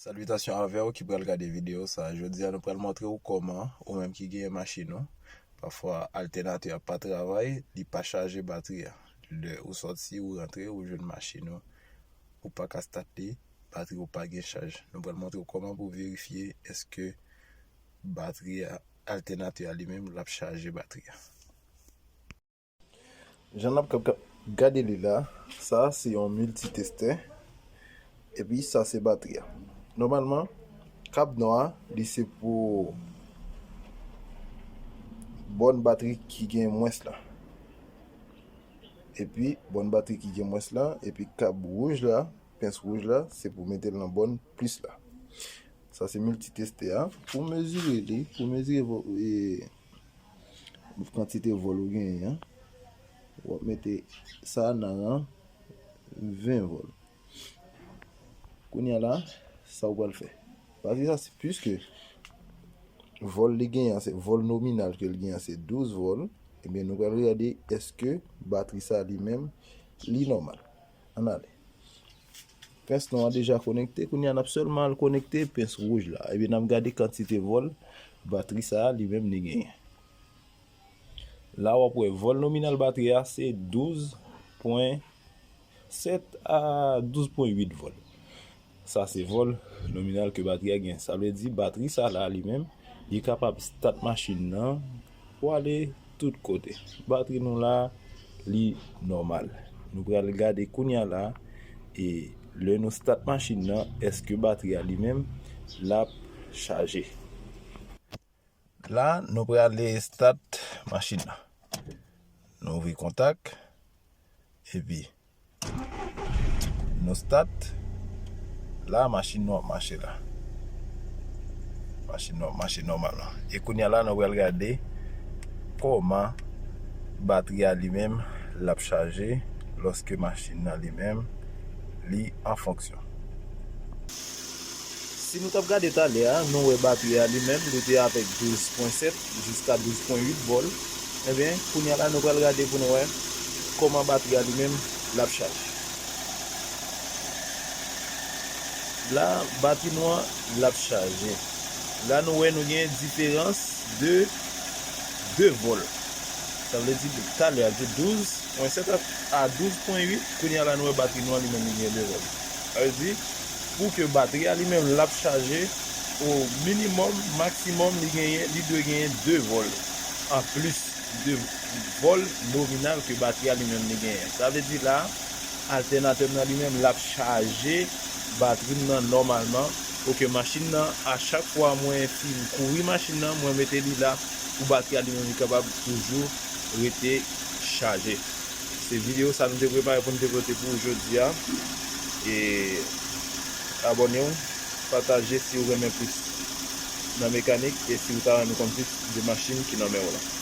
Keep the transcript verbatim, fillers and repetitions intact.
Salitations avè w ki pral gade videyo sa. Jodi a nou pral montre w kòman ou menm ki genyen machin ou, pafwa altènatè a pa travay, li pa chaje batri a. Lè ou sòti, ou rantre, ou jwenn machin ou, ou pa ka stat li, batri ou pa gen chaj. Nou pral montre w kòman pou verifye èske batri a, altènatè a li menm, l ap chaje batri a. Jan n ap kab gade li la, sa se yon miltitestè. Epi sa se batri a. Nòmalman, kab nwa a, li se pou bòn batri ki gen mwens la. Epi bòn batri ki gen mwens la, epi kab wouj la, pens wouj la, se pou mete l nan bòn plis la. Sa se miltitestè a. Pou mezire li, pou mezire vo-, e, kantite vòl ou genyen an, w ap mete sa nan ran ven vòl. Kounye a la, sa w pral fè. Batri sa, se, piske vòl li genyen an, se vòl nominal ke l genyen an, se douz vòl, ebyen, nou pral gade èske batri sa li menm, li nòmal. Ann ale. Pens nwa a deja konekte, kounye a n ap sèlman al konekte pens wouj la. Ebyen, n ap gade kantite vòl batri sa a li menm li genyen. La, w ap wè vòl nominal batri a se douz pwen sèt a douz pwen uit vòl. Sa se vòl nominal ke batri a gen. Sa vle di batri sa la li menm, li kapab stat machin nan pou ale tout kote. Batri nou la, li nòmal. Nou pral gade kounye a la, e lè nou stat machin nan, èske batri a li menm, l ap chaje. La, nou prale stat machin nan. Nou ouvri kontak, epi nou stat. La, machin nou ap mache la. Machin nou ap mache nòmalman. E kounye a la, nou pral gade kòman batri a li menm, l ap chaje lòske machin nan li menm, li an fonksyon. Si nou t ap gade talè a, nou wè batri a li menm, li te avèk douz pwen sèt jiska douz pwen uit vòl. Ebyen, kounye a la, nou pral gade pou nou wè kòman batri a li menm, l ap chaje. La, batri nou an, l ap chaje. La, nou wè nou gen diferans de de vòl. Sa vle di, talè a, de douz pwen sèt a, a douz pwen uit, kounye a la, nou wè batri nou an li menm li gen de vòl. Sa vle di, pou ke batri a li menm l ap chaje, o minimòm, maksimòm, li genyen, li dwe genyen de vòl anplis de vòl nominal ke batri a li menm li genyen. Sa vle di la, altènatè m nan li menm, l ap chaje batri m nan nòmalman, pou ke machin nan, a chak fwa mwen fin kouri machin nan, mwen mete li la, pou batri a li menm li kapab toujou rete chaje. Se videyo sa nou te prepare pou nou te pote pou ou jodi a. E abòne w, pataje si w renmen plis nan mekanik e si w ta renmen konn plis de machin ki nan men w lan.